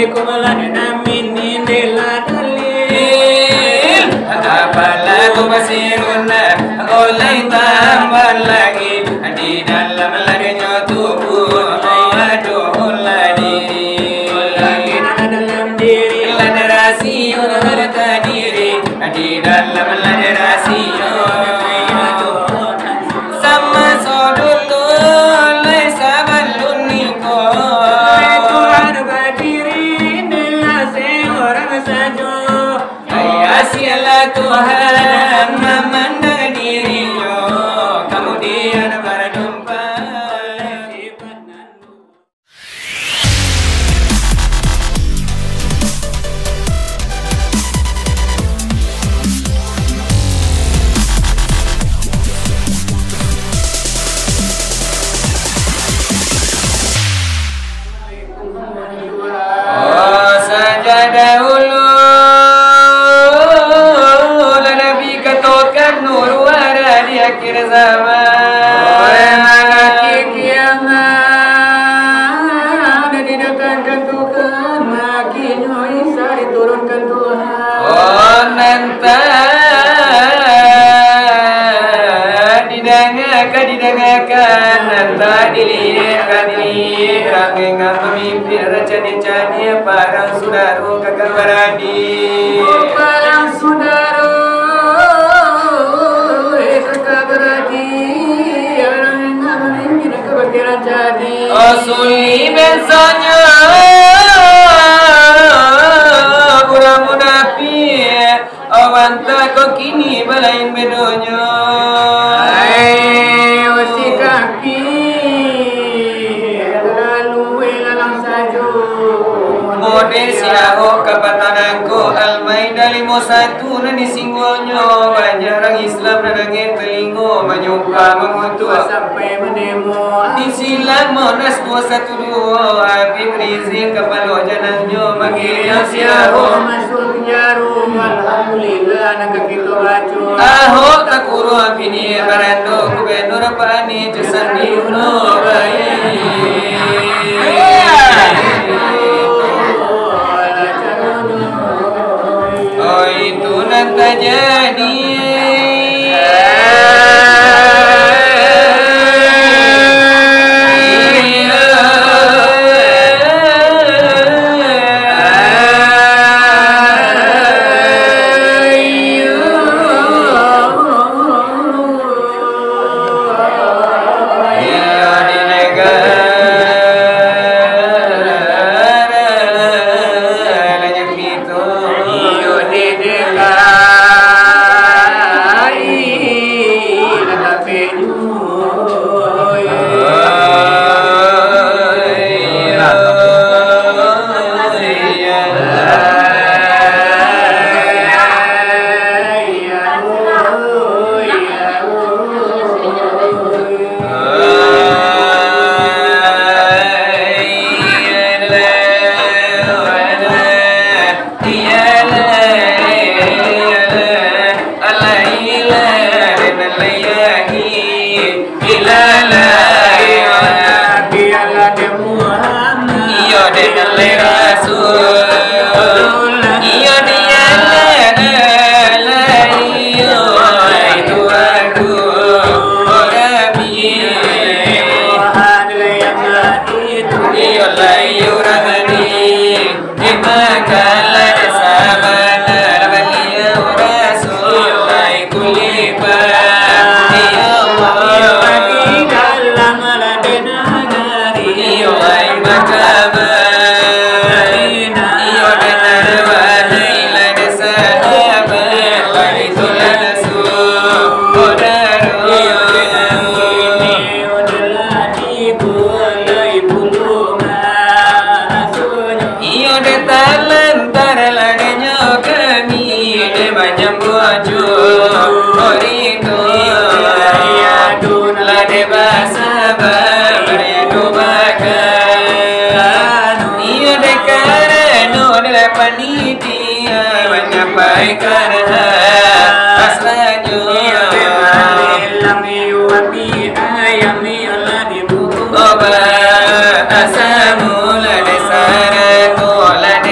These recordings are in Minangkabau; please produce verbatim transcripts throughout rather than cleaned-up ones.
Kumala nami nindela dalil. Apalah tu basiruna, golai tambah lagi. Di dalam ladanya tubuh, aduh lah diri. Lagi dalam diri, lada rasio harta diri. Di dalam ladanya rasio. Samaso dulu, lai sabalun niko. Lai Tuhan badiri, inilah seorang sajo. Ai, asialah Tuhan mamandang dirinyo, kamudian baradompa. Oh, sajak dahulu lah Nabi katokan nuru arah di akhir zaman. Orang akhir kiamat, dah didekatkan Tuhan, akhirnyo Isa diturunkan Tuhan. Oh, nan tak didangakan, didangakan, nan tak diliek, diliek, angin mamimpin, rancak-rancak, parang sudaro kakak baradik. Parang sudaro, eh, kakak baradik, angin mamimpin, kakak baradik. Oh, sulik besonyo urang munafik, oh, mantako kini balain bedonyo. Ai, usi kaki, talalu lalang sajo. Model si Ahok kapatang nangko, Al-Maidah limo satu nan disinggolnyo, banyak urang Islam nan angin talingo, manyumpah mangutuak. Sampai manemo. Di silang Monas duo satu duo, Habib Rizieq kapalo janangnyo, mangirinyo si Ahok masuak penjaro. Alhamdulillah, nan ka kito baco. Ahok takurung kini, barando Gubernur Pak Anies, jo sandi uno baik. Oh, itu nan tajadi. Iyo di negara rajaki tu. Iyo di negara rajaki tu. Iyo dek Rasul. Iyo dek Allah, iyo itu aku, oh Rabbi. Iyo lah iyo Rabbi. Di Makkah lah sabana baliau Rasul, lai kulipa. Ya Allah. Iyo, lai Makkah. Iyo, dengar wahai lah sahabat, lai tulah Iyo, dek talantar lah denyo kami, dek manyambuah jo hari tu. Lah dek basabab, dek doakan. Iyo, dek karano dek panitia manyampaikan hasratnyo. Iyo, dek malin lam iyo api ayam iyo lah di Oba, asa mula dek sarato lah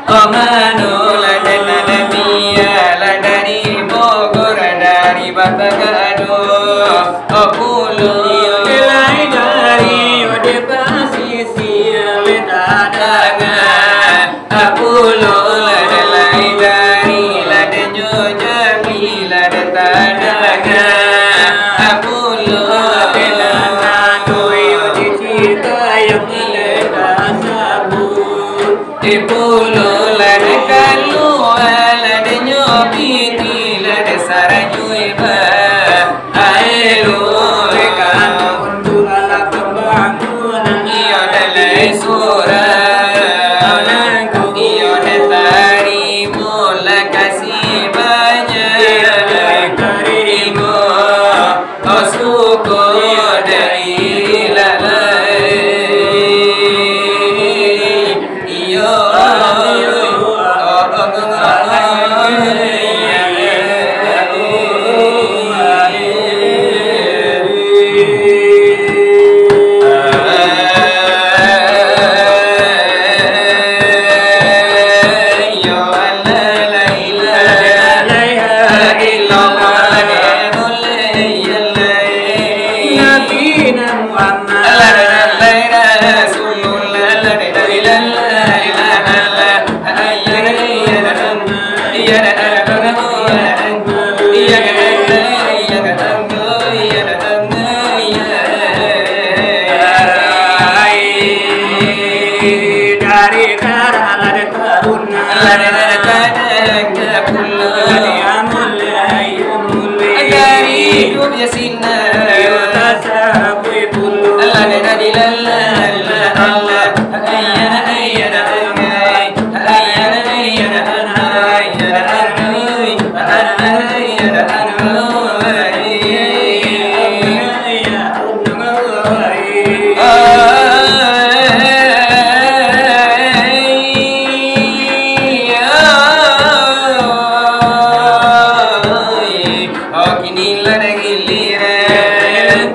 Oh mano lah dari Bogor, dari Bapakado. Oh pulo lai dari ode pasisia le tadangan. Ah pulo lah lai dari, lah denyo Jambi lah tadangan. Ah pulo lah denyo Citayam le tasabut. Di pulo lah de kalua, lah de nyo piti, lah de sarajo iba. Aelo, de kanto untuk alat pambangunan, iyo de lai surang. Iyo de tarimo, lakasi banyak. Iyo de tarimo. Oh, suko dari lalai. Iyo. Dari kara lah de taruna, lah de, lah de taruna pulo. Lah de amulai, amulai. Dari dunia sinan, iyo tasabui pulo. Lah de dari lalai, lalai. Ayana, ayana, ayana. Oh, kini lah de giliran.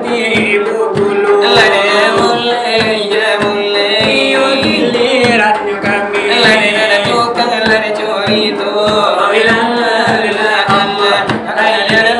Lah de mulai, yo mulai. Yo giliran nyo kami. Lah de nan tukang, lah de curito. Bilang, bilang Allah. Ayah, ayah, ayah.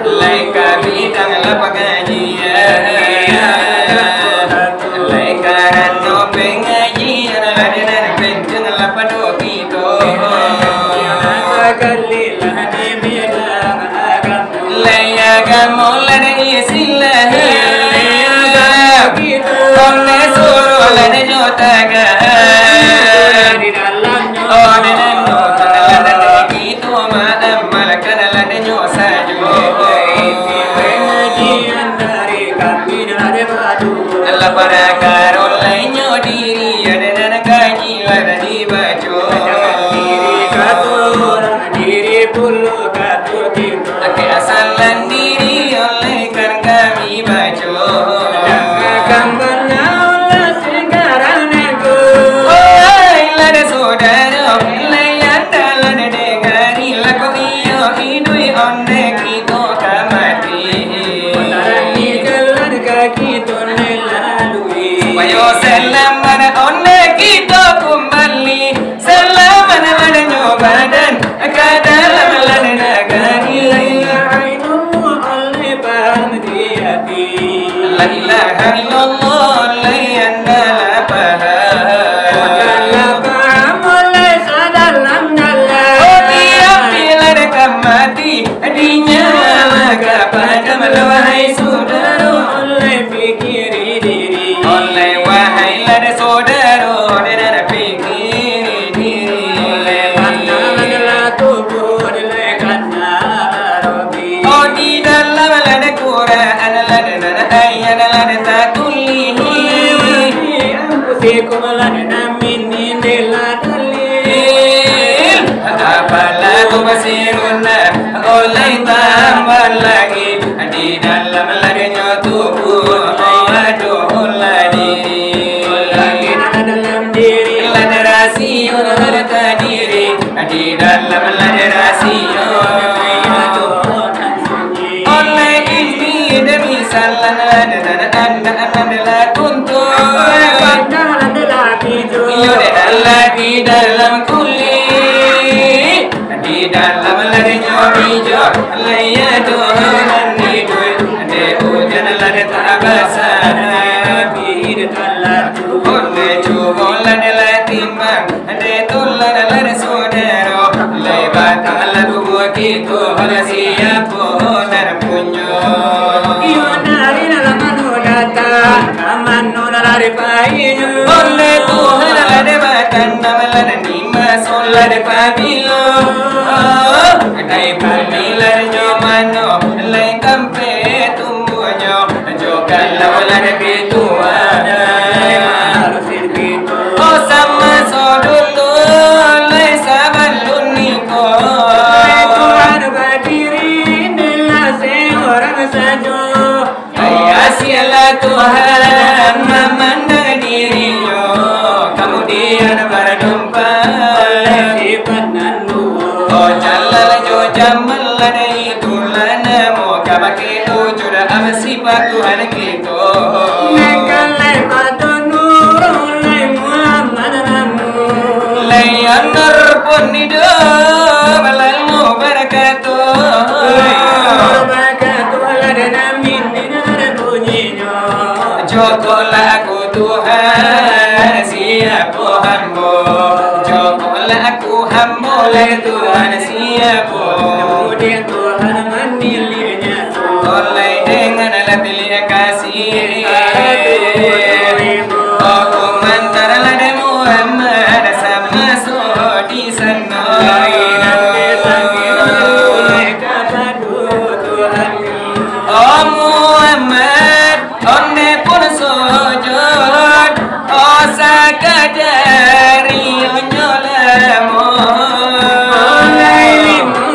Lai ka bidang lah pangajian, lai karano pangajian, lah di nan panjang lah pado kito. Lai agamo lah di istilah, lai agamo kito, onde suruah lah di nyo tagah. Oh, di nan nyo tagah lah di kito. Maamalkan lah di nyo sajo. Alah parakaro lai nyo diri, ado nan kaji lah dibaco. Diri kato urang, diri pulo kato kito. Oke, asalan diri oleh kan kami baco. Jangan kambana lah sekarang nengko. Oi, lah di sodaro, lai andalan dengari, lah ko iyo iduik onde kito ka mati. Tarangi jalan ka kito nan lalui. Runa, oleh tambah lagi di dalam ladanyo tubuh, oh, aduh, lah diri. Lah rasio, lah tadiri di dalam ladan rasio. Oleh ini demi salah, nan, nan, nan, nan, nan, nan, kuntu. Iyo, dek Allah di dalam kulik, di dalam ladanyo bijo, lai ado nan iduik, dek ujan lah dek tabasa, tapi dek Allah tu. Oleh cubo lah dek lah timbang, dek tulan lah dek sudaro, lai batang lah tubuah kito, lah siapo nan punyo. Iyo, dari dalam anu datang, ka mano lah dek painyo. Oleh Tuhan lah dek batanam, lah dek nima solah dek pabilo. Dai bumi lah nyo mano, lai tampek tumbuahnyo, jo kalau lah dek pituah. Oh, samaso dulu, lai sabalun niko. Lai Tuhan badiri, inyolah seorang sajo. Ai, asialah Tuhan mamandang dirinyo, kamudian badompa. Oleh sifat nan duo. Oh, Jalal jo Jamal, lah dek itulah namo, ka bakeh wujud am sifat Tuhan kito. Nan ka lai badono, lai Muhammad namo. Lai Anwar pun iduik, lalu bakato. Lai Anwar bakato, lah dek Nabi nan bunyinyo. Joko lah aku Tuhan, siapo hambo? Joko lah aku hambo, lai Tuhan siapo? Kamudian Tuhan maniliaknyo. Oleh dengan lah pilih kasih. Oh, mantalah dek Muhammad samaso di sano. Oh, Muhammad, onde pun sujud, oh, sakadar iyo nyo lamo. Lai limo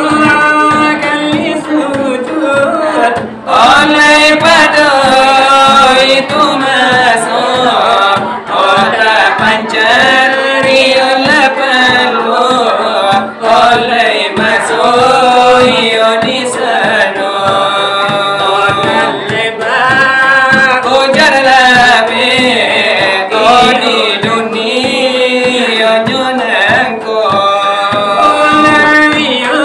kali sujud. Oleh pado itu maso, oh, tapancar iyo lah palu. Oleh maso iyo di sano. Oleh lebar. Ujar labih, oh, di dunia nyo nangko. Oleh iyo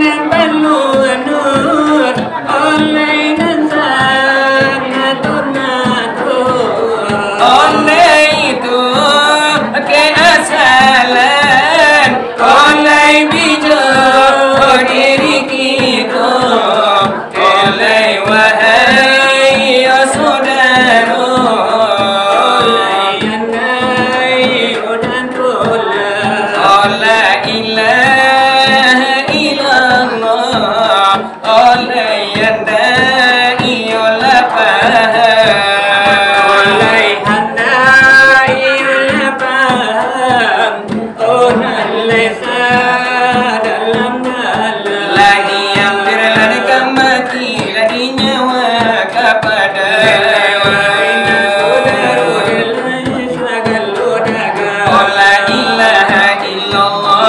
nan palu nur. Oleh nan sangat natur-natur. Oleh itu keasalan, oleh bijo diri kito. Oleh wahai yo sudaro. Oleh andai udan tulah. Oleh ilaha illallah. Oleh andai iyo lah paham. Oleh andai iyo lah paham. Oh, nan lai sadalam-dalam. Lai hampir lah ka mati, lai nyawa ka padam. Lai wahai nan sudaro, lai sagalo dagang. Oh, la ilaha illallah.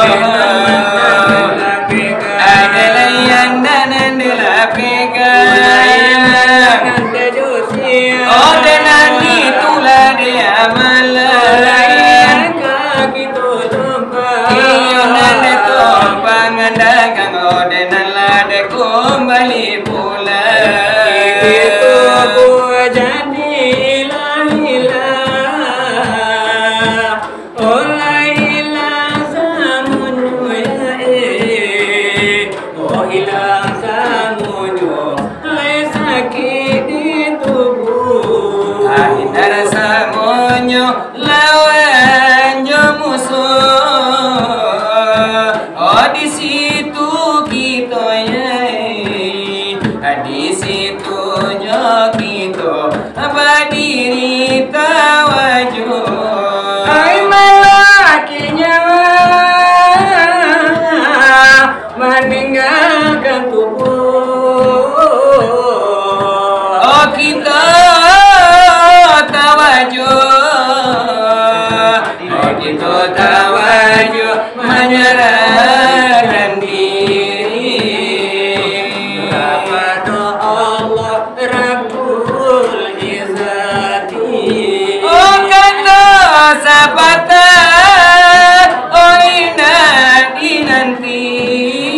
Ajo manyarahkan diri kapado Allah Rabbul Izzati. Oh, kato sapatah, oi, nak dinanti.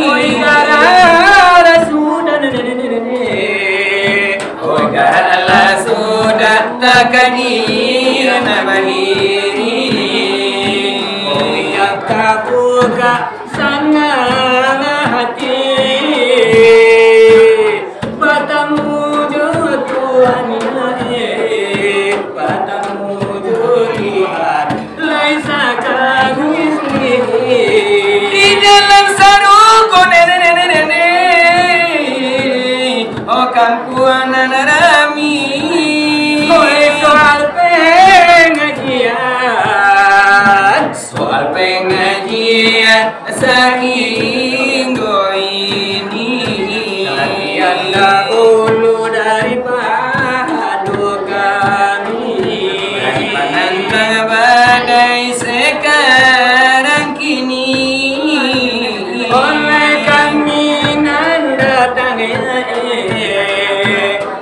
Oi, garang sudah. Ogalah sudah takdir nan badiri, oya tabuka sanang hati, batamu jo Tuhan, eh, batamu jo Tuhan. Laisa kamitslihi. Di dalam sarugo, nene, nene, nene. Oh, kampuan nan rami. Oi, soal pengajian. Soal pengajian. Sainggo ini, kalian dahulu daripado kami. Dari panantang badai sekarang kini. Oleh kami nan datang, eh,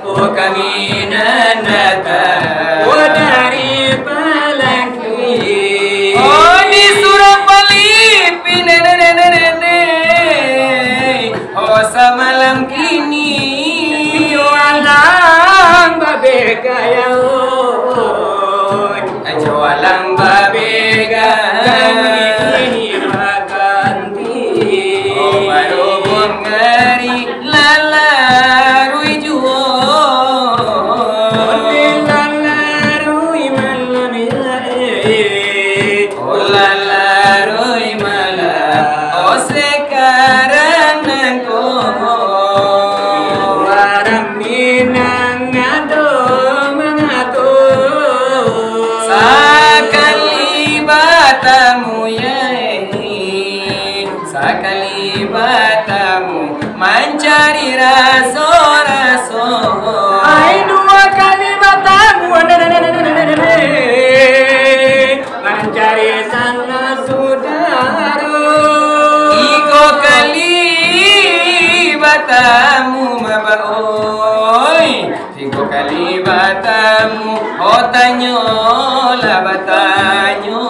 Oh, kami nan datang, oh, dari Palangki. Oh, di Surau Palipi, nene, nene, nene. Oh, samalam kini. Ajo alang babega, ya, oh. Ajo alang babega. Kami ini makan Oh, barubuang ari lalaruih juo. Onde lalaruih malam, ya, eh. Oh, lalaruih malam. Oh, sekarang nangko. Urang Minang ado mangato. Sakali batamu, ya, eh. Sakali batamu mancari raso-raso. Ai, dua kali batamu mancari sanak sudaro. Tigo kali batamu, mabaoi. Tigo kali batamu, oh, tanyolah batanyo.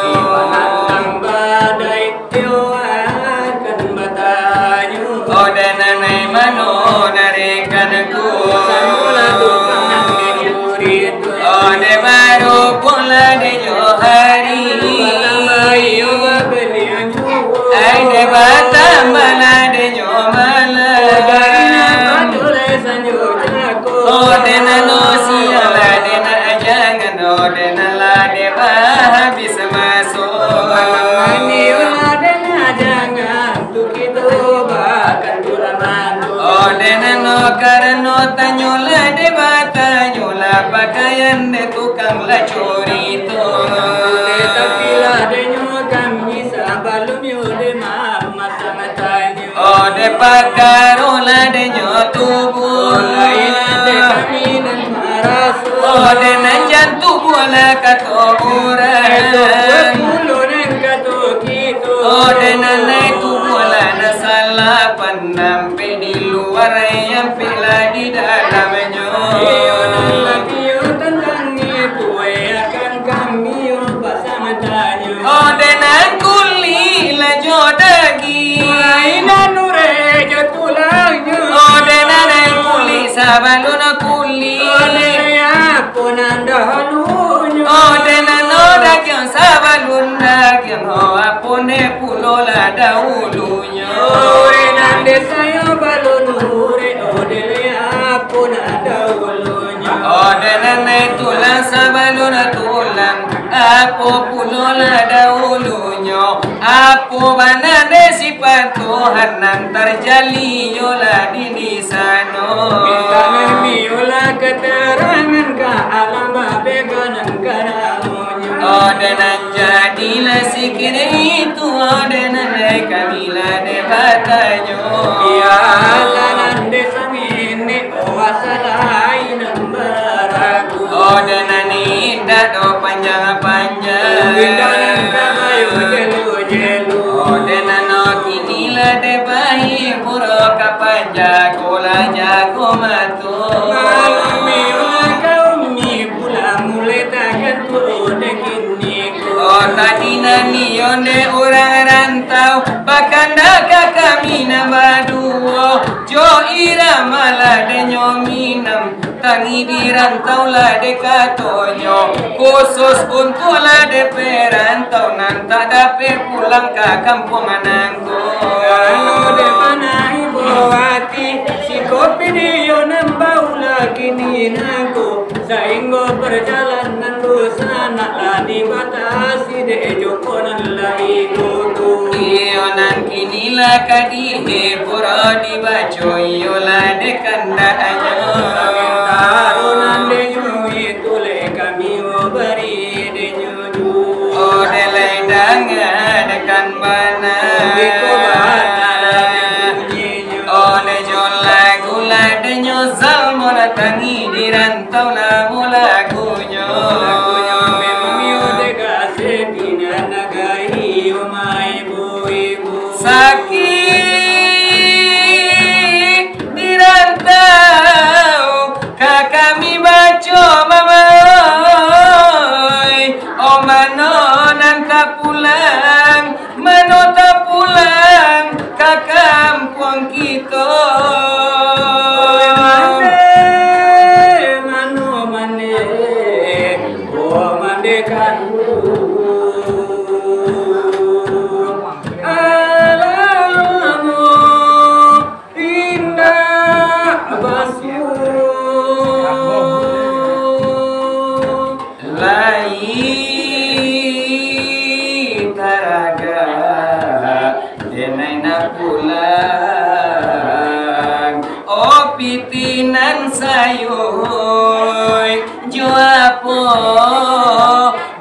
Sipanan badai, iyo akan batanyo. Oh, dek nan ai mano narekanku. Sanulah tu pangan dicuri tu. Oh, dek baru pula dek jo hari. Batambai, iyo babalian juo. Ai, dek batambalah dek jo malam. Oh, dari nan pagi lai sanjo jago. Oh, dek nan siang lah dek nan jangan, oh, dek nan lah dek bahabis maso. Malam mandi lah dek nan jangan, tu kito bakantulan mantu. Oh, dek nan karano tanyo lah dek batanyo lah, pakaian dek tukang lah curito. Dek tapi lah dek nyo kami sabalum yo dek mamasang tanyo. Oh, dek pakaro lah dek nyo tubuah. Oh, lain dek kami nan maraso. Oh, dek nan jan tubuah lah kato urang. Eto buah pulo nan kato kito. Oh, dek nan naik tubuah lah nan salapan, ampek di luar, ampek lah di dalamnyo. Iyo nan lah iyo tantang itu, eh, akan kami yo pasang tanyo. Oh, dek nan kulik lah jo dagiang. Lain nan urek jo tulangnyo. Oh, dek nan kulik sabalun kulik. Oh, dek apo nan dahulunyo. Oh, dek nan dagiang sabalun dagiang. Oh, apo nan pulo lah dahulunyo. Oh, dek nan dek sabalun urek. Oh, dek apo nan dahulunyo. Oh, dek nan tulang sabalun tulang, apo pulo lah dahulunyo? Apo bana dek sipat Tuhan nan tarjadi yo lah di, di sano? Mintak kami yo lah katerangan ka alam babega nan karamonyo. Oh, dek nan jadilah sikini itu, oh, dek nan dek kami lah dek batanyo. Iyo, alah nan dek sangini. Oh, dek nan indak do panjang-panjang. Indak nan ka bayo Dek urang rantau, bakandak ka kami nan baduo, jo irama lah denyo Minang, tangi di rantau lah dek katonyo, khusus untuak lah dek perantau nan tak dapek pulang ka kampuang nangko. Kalau dek panai buati, siko pidio nan baulah kini nangko, sainggo parjalanan dunsanak lah dibatasi dek jo ko nan lain tu. Iyo nan kini lah ka dihibur dibaco, iyolah dek kandaknyo. Sementaro nan denyo itu lek kami bari denyo. Oh, dek lai dangakan bana. Biko bana bunyinyo. Oh, dek jo lagu lah denyo Salmo lah tangi di rantau namo lagunyo. Lagunyo memang yo dek kasih di nan nagari yo mai bu ibu. Sakik di rantau ka kami baco, Mama oi. Oh, mano nan tapulang, mano tapulang ka kampuang kito. Mande, mano mande, oh, mande kandu. Alamo indak basuo. Lai taragak denai nak pulang. Oh, piti nan sayuik, jo apo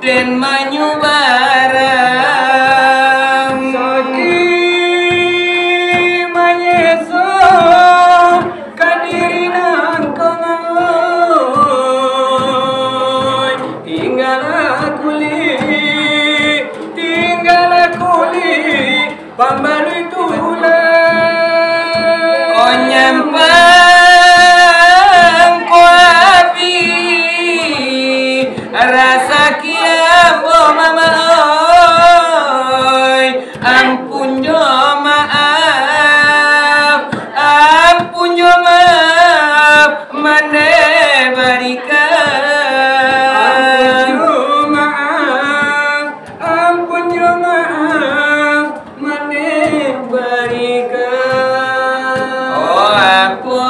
den manyubarang. Sakik manyeso ka diri nangko, tinggalah kulik, tinggalah kulik, pambaluik tulang. Oh, nyampang ko abih, rasaki ambo, Mama oi. Ampun jo maaf, ampun jo maaf, mande barikan. Ampun jo maaf, ampun jo maaf, mande barikan. Oh, apo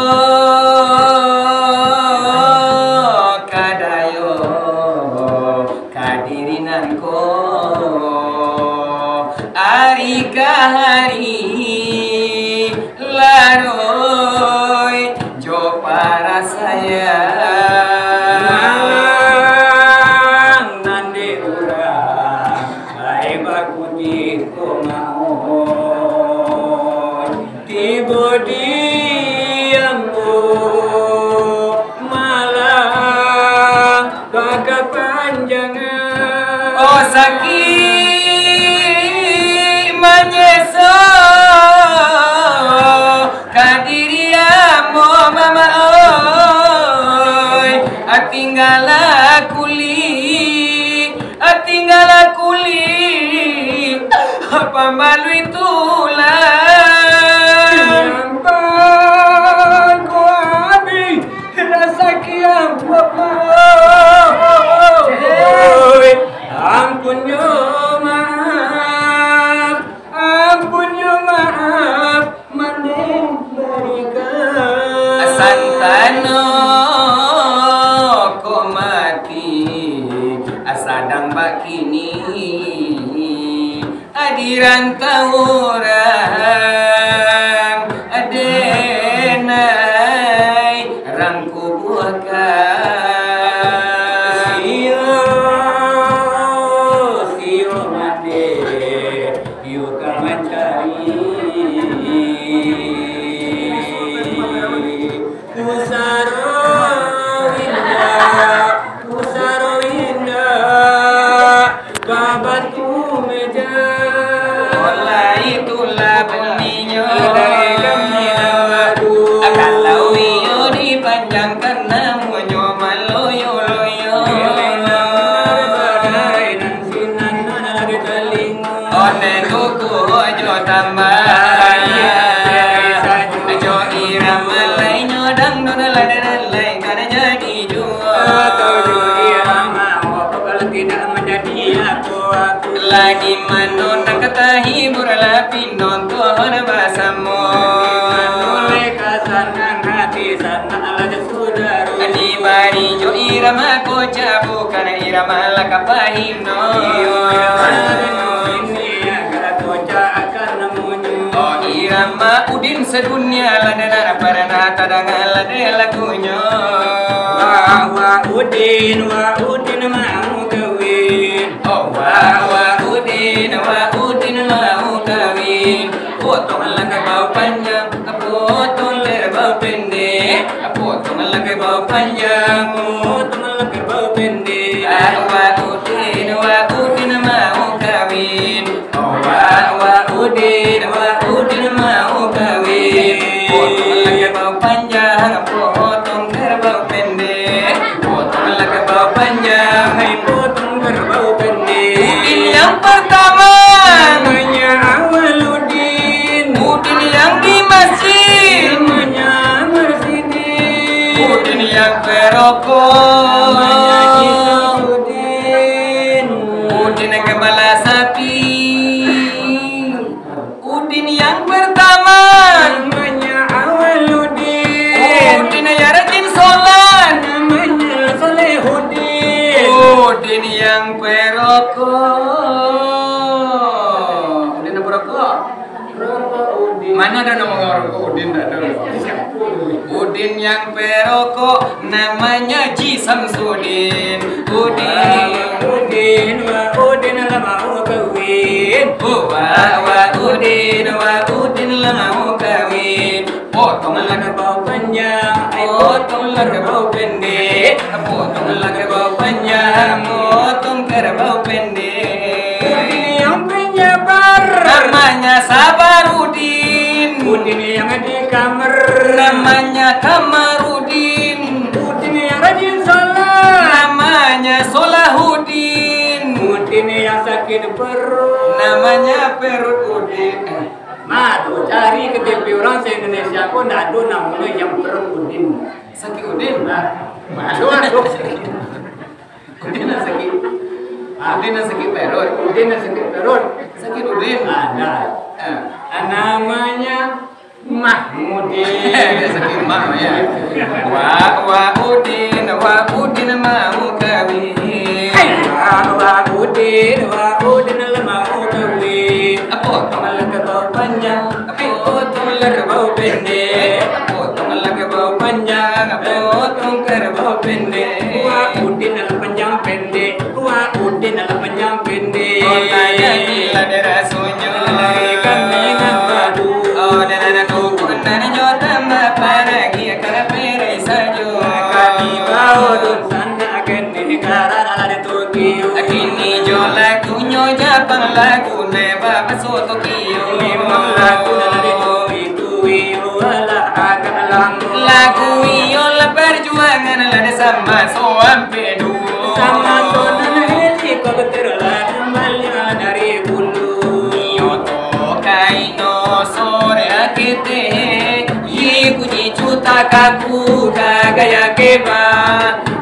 ka dayo ka diri nangko, ari ka ari laroi jo parasaian. Malang nan dek urang, lai bakutih ko maoh. Tibo di ambo malah bakapanjangan. Oh, sakik manyeso ka diri ambo, Mama oi. Tinggalah kulik, tinggalah kulik, pambaluik tulang. Nyampang ko abih, rasaki ambo, Mama oi. Ampun jo maaf, ampun jo maaf, mande barikan. Santano ko mati, sadang bakini, di rantau urang, denai rang kubuakan. Sio, sio mande, iyo ka mancari. Pusaro indak, pusaro indak, babatu meja. Oleh itulah Kuku jo tambah. Jo irama lainyo dangdut lah, dan lain kan jadi juo. Atau jo irama wapok kalau tidak menjadi aku-aku. Lagi mano nak tahibur lah pinonton basamo. Mano lai ka sanang hati, sanang lah jo sudaro. Dibari jo irama kocak, bukan irama lah ka pahino. Iyo, irama ini agak kocak akan namonyo. Oh, irama Udin sadunia lah, dek nan parnah tadanga lah dek lagunyo. Wah, wah, Udin, wah, Udin mau kawin. Oh, wah, wah, Udin, wah, Udin mau kawin. Potong lah kabau panjang, potong kabau pendek. Potong lah kabau panjang, potong lah kabau pendek. Ah, wah, Udin, wah, Udin mau kawin. Oh, wah, wah, Udin, wah, Udin mau kawin. Potong lah kabau panjang, potong kabau pendek. Potong lah kabau panjang, hai, potong kabau pendek. Udin yang pertama, namanya Awaludin. Udin yang di masjid, namanya Marsidin. Udin yang perokok, namanya Haji Samsudin. Udin yang gembala sapi. Udin yang pertama, namanya Awaludin. Udin yang rajin sholat, namanya Salehudin. Udin yang perokok. Udin yang perokok. Mana ada nama orang perokok Udin, tak ada. Udin yang perokok namanya Ji Samsudin. Udin. Wah, Udin, wah, Udin lah mau kawin. Oh, wah, wah, Udin, wah, Udin lah mau kawin. Potong lah kabau panjang, ai, potong lah kabau pendek. Potong lah kabau panjang, potong kabau pendek. Udin yang penyabar, namanya Sabarudin. Udin yang di kamar, namanya Kamarudin. Udin yang rajin sholat, namanya Sholahudin. Udin yang sakit perut, namanya Perut Udin. Nah, tu cari K T P urang se-Indonesia ko ndak ado namonyo yang Perut Udin. Sakit Udin. Nah, ado, ado. Udin nan sakik. Ah, Udin nan sakik perut. Udin nan sakik perut. Sakit Udin. Ada. Eh. Ah, namanya Mahmudin. Sakik mah, ya. Wah, wah, Udin, wah, Udin mau kawin. Wah, wah, Udin, wah, Udin lah mau kawin. Potong lah kabau panjang, potong lah kabau pendek. Potong lah kabau panjang, potong kabau pendek. Wah, Udin lah panjang pendek. Wah, Udin lah panjang pendek. Oh, tak jadi lah dek rasonyo. Kami nan padu. Oh, dan anak kuku nan nyo tambah paragi, karaperai sajo. Kami bawa dunsanak kini, karano lah di Tokyo. Kini jo lagunyo Japang, lagu ne babaso Tokyo. Memang lagu nan di Tokyo. Iyo, alah, agak lamo. Lagu iyo lah parjuangan lah dek samaso ampek duo. Samaso nan helikopter lah tambaliak dari bulu. Iyo to kaino sore akete, iku jijuta kaku kagaya keba.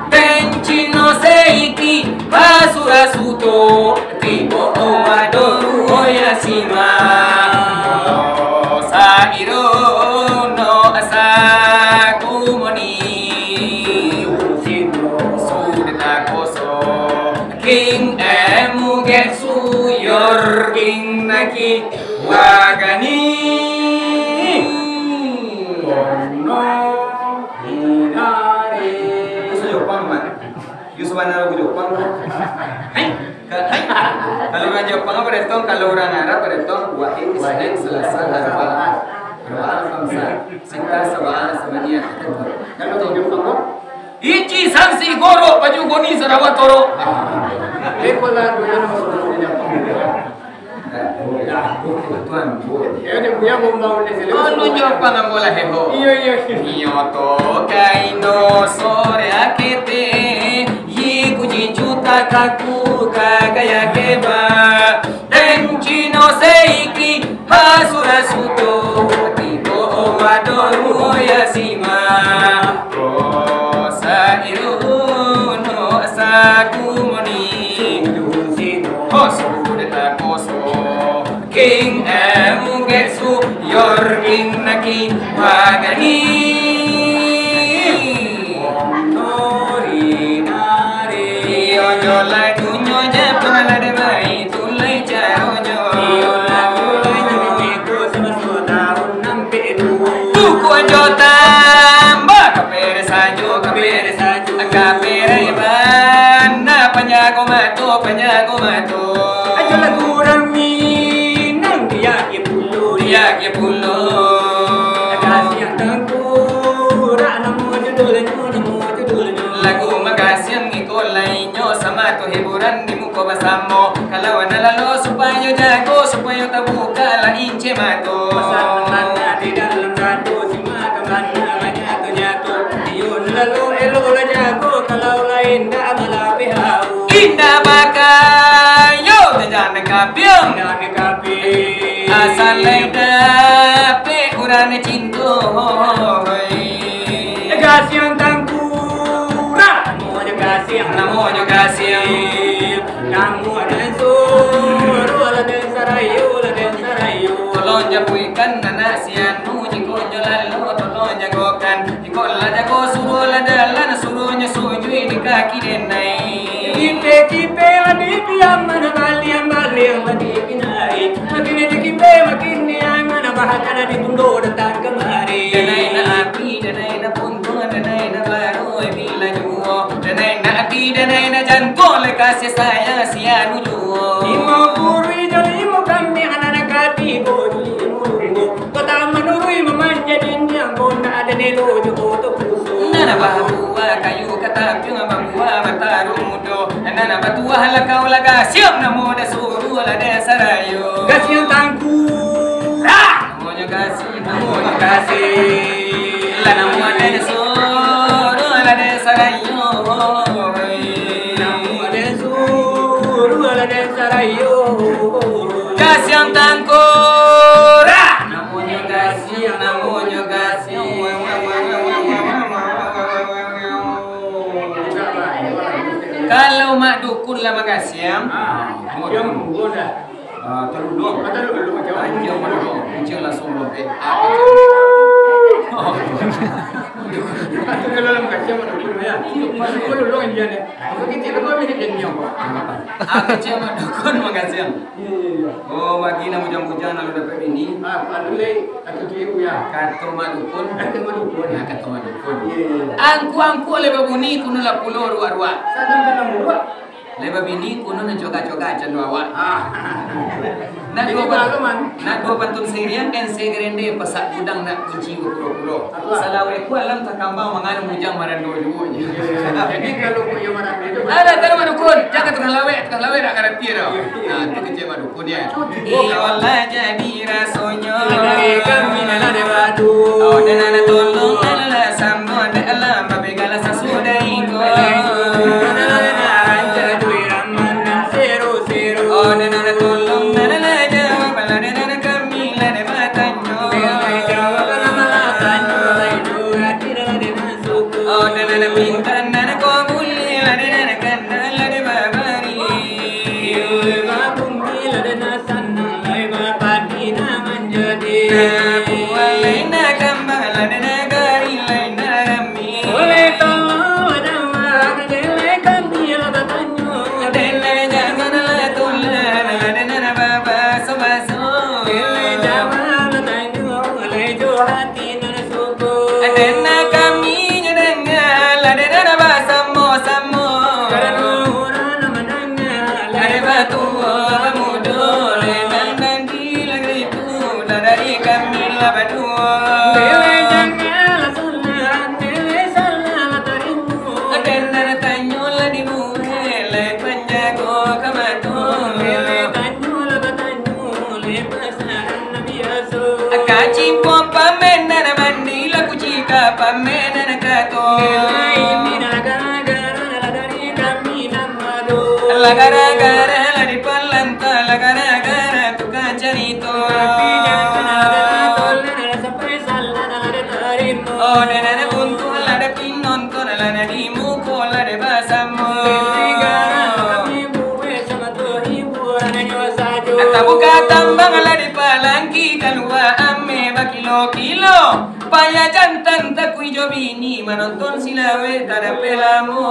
Bencino seiki basura suto. Tibo o ado ruho Yasima. Sairo no asa kumoni. Sudah takoso King Emu Getsu, your King Naki Wagani. Kono hinari. Itu saja, Pak, Mat. Yo, sabana lagu Jopang tu. Hai. Ka-, hai. Kalau urang Jopang apa, Retong? Kalau urang Arab apa, Retong? Wahid, Isnin, Selasa, Arbaa. Arbaa, Khamsa, Sitta, Sabaa, Samania. Kalau urang Jopang apa? Ichi, sansi, goro, baju goni, sarawa toro. Iko lah dunia nama suku Jopang. Tuan, Bu. Iyo, di Buya Bombau ni sini. Oh, nunjuk pangambo lah, hebo. Iyo, iyo. Iyo to kaino sore akete, yi kuji juta kaku kagaya keba. Den Cino se Ing amu getsu, yor ing naki wagani. Nori nari. Iyo jo lagunyo, ja pangalade bai, tulai caronyo. Iyo lagu lainyo, iko samaso tahun nampek duo. Tuku jo tambah, kapere sajo, kapere sajo, kapere bana, panjago mato, panjago mato. Ajo lagu urang Minang, diak ye pulo, diak ye pulo. Kasiang tangkurak, namo judulnyo, namo judulnyo. Lagu makasiang iko lainyo, sama tu hiburan di muko basamo. Kalau anak lalo supayo jago, supayo tabuka lah ince mato. Pasal tanda di dalam dado, simak kambana banyak tu nyato. Iyo nan lalo elok lah jago, kalau lain dak malah pihau. Indak bakayo, jajan kapiang. Jajan kapiang. Asal lai dapek urang cinto, hoi. Kasiang tangkurak, namonyo kasiang, namonyo kasiang. Namonyo den suruah lah den sarayo, lah den sarayo. Tolong japuikan anak si anu, jiko nyo lalo, tolong jagokan. Jiko lah jago, suruah lah jalan, suruahnyo sujui di kaki denai. Kipe-kipe lah dipiaman, baliang-baliang lah dipinai. Makin dikipe, makin diaman, bahkan ditundo datang kamari. Danai nak api, danai nak puntung, danai nak baru, eh, bila juo. Danai nak api, danai nak jantuang, lai kasih sayang si anu juo. Limo buruih jo limo kambiang, anak-anak katigo jo limo ruo. Kota Manurui mamanja dindiang, kota Danilo jo Kota Puso. Nan babuah kayu katapiang, babuah bataruang mudo. Nan batuah lakau lah gasiang, namo den suruah lah den sarayo. Gasiang tangkurak. Namonyo gasiang, namonyo gasiang. Lah namo den suruah lah den sarayo. Namo den suruah lah den sarayo. Gasiang tangkurak. Namonyo gasiang, namonyo gasiang. Kalau mak dukun lah bagasiang. Ah, mak dukun. Ah, talulung. Ah, talulung, macam. Anjing, mak dukun. Anjing langsung lobek. Ah, anjing. Atau kalau dalam kaca, mak dukun, ya. Mak dukun lulung, anjing, ya. Apa kita, apa minit, anjing, apa? Ah, kaca mak dukun bagasiang. Iya, iya, iya. Oh, bagi nan bujang-bujang nan dapek bini. Ah, anu lai, kato tu ibu, ya. Kato mak dukun. Kato mak dukun. Nah, kato mak dukun. Iya, iya, iya. Angku-angku lai babuni, kuno lah pulo ruak-ruak. Sadang ka nan buruak. Lai babini, kuno nan cogak-cogak, cando awak. Ah. Nak duo pan-, nak duo pantun sairiang, ensek garende, pasak gudang, nak kunci bakuro-kuro. Apa? Salawek ku alam takambang, mangana bujang marando juo. Jadi, kalau punyo marando tu, alah, taruih mak dukun. Jangan tukang lawek, tukang lawek nak ngarati dah. Nah, tu kecek mak dukun, ya. Iyo lah jadi rasonyo. Dari kami nan lah dewatu. Oh, dan anak tolong, nan lah sambung, dan alam, babegala sasudah iko. Oh, dan anak tolong, nan lah jawab, lah dan anak kami lah dia batanyo. Oh, nan pintar, nan ko bulih, lah den nan kandal, lah den babari. Iyo, babumi, lah den nan sanang, lai bapadi nan manjadi. Nan buah, lai nan kambang, lah den nan gari, lai nan rami. Oleh tolong, lah den nan kami lah batanyo. Den nan jangan lah tulah, lah den nan babaso-baso. Oleh jawab batanyo, oleh jo hati nan Dena kami nyo danga, lah dena basamo-samo. Karano urang nan mandanga, lah dek batuo bamudo, lah nan di nagari tu, lah dari kami lah baduo. Dewek janganlah salah, dewek salah lah tarimo. Dena tanyo lah dibuek, lah panjago ka mato. Dewek tanyo lah batanyo, lah pasaran. Kacipo pamenan mandi, lah kucika pamenan kato. Lah gara-gara lah dipalanta, lah gara-gara tukang carito. Oh, dena untuang lah dek pinonton, lah di muko lah dek basamo. Tabuka tambang lah di Palangki kalua ameh bakilo-kilo. Payah jantan takui jo bini, manonton silawek tadapek lamo.